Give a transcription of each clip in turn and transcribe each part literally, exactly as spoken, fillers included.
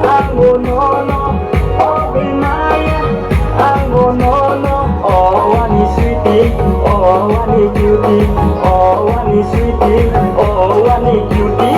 Ang bo nono, o be maya, ang bo nono, o ani sweetie, o ani cutie, o ani sweetie, o ani cutie.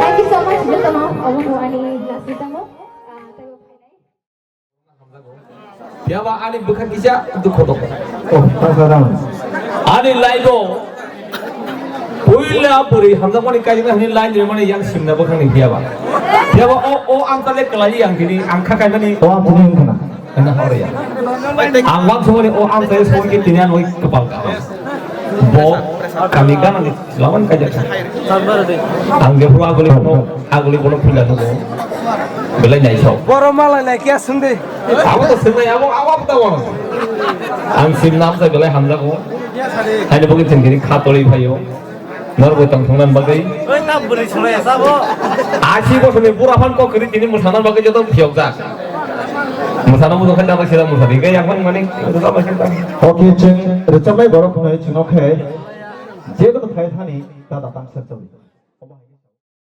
Thank you so much, jotono omo ani last song o. Ah, tei bo phainai. Phiya ba ani bwkha kisa dukho tongo. Oh, ta sa dam. Ani life o puila bwrwi hamjakmani kaijaknai hwnwi line rimani yang simna bwkhani phiya ba. Phiya ba o, o ang tale kwlai ang tini ang kha kaimani. O ang tini wngkha na. Ang wansukmani o ang tale songwi khe tini ang oi kwpal ka. Bo kami gana ni lawan kajak. Ang jephuru aguli bono, aguli bono phila nugo. Belai naisok. Boro malai lai kya sungdi. Abo to swngnai, abo, abo, abo to bono. Ang sim nam sai belai hamjago. Haino bugui chengkiri kha toli phaio. Norbo tong thangnan bagwi. Oi, ta bwrwi swnai sabo. Asi bosorni bura phan kok kiri tini mwsana bagwi joto phiyokjak. Mwsana bujok khe jaba sida mwsadi. Khe yang mani rwchapma khe ta. Okay, chwng rwchapmai borok hwnwi chwngno khe je kono thai thani ta datang sar choli.